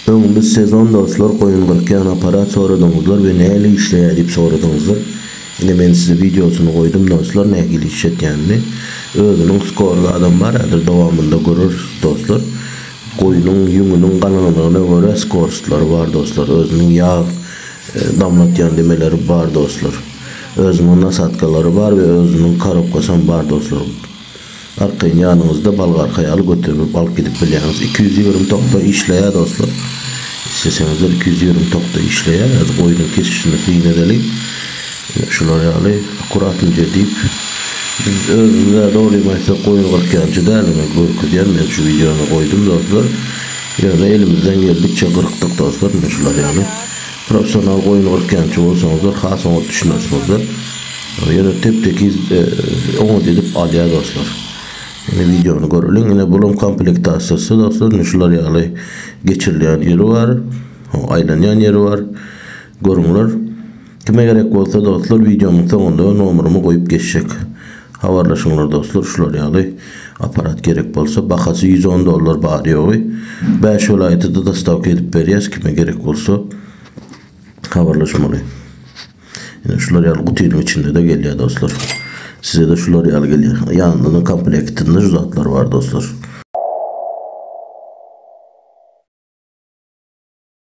Öň biz sezon dostlar goýun gyrkýan aparat soradyňyzlar we nähili işleýär diýip soradyňyzlar. Ine men size wideosyny goýdum dostlar nähili işletýänini. Özüniň skor zadam bar häzir dowamynda göreris dostlar. Goýnuň ýüňüniň galyňlygyna görä skorostlary bar dostlar. Özüniň ýag damlatýan demeleri bar dostlar. Özüniň nasadkalary bar we özüniň korobkasam bar dostlar. Arkaýyn ýanyňyzda bolgarka ýaly göterip alyp gidip bilýäňiz. 220 tokda işleýär dostlar. Isleseňizler 220 tokda işleýär. Häzir goýnuň kesişini syn edeliň. Ine şular ýaly akkuratnyja diýip biz özümiz-ä dogrymy aýtsak goýun gyrkýançy däl ine görkezýän men şu wideony goýdum dostlar. Ýöne elimizden geldikçe gyrkdyk dostlar ine şular ýaly. Professional goýun gyrkýançy bolsaňyzlar has oňat düşünersiňizler. Ýöne tep-tekiz oňat edip alýar dostlar. Ine wideony göreliň. Ine bulam komplektasiýasy dostlar. Ine şular ýaly geçirilýän ýeri bar. Aýlanýan ýeri bar. Görüňler. Kime gerek bolsa dostlar wideomyň soňunda nomerymy goýup geçjek. Habarlaşyňlar dostlar şular ýaly aparat gerek bolsa bahasy 110 dollar bary ýogy. 5 welaýata-da dostawka edip berýäs kime gerek bolsa habarlaşmaly. Ine şular ýaly gutynyň içinde de gelýär dostlar. Size de şular ýaly gelýär. Ýanynda komplektinde şu zatlar bar dostlar.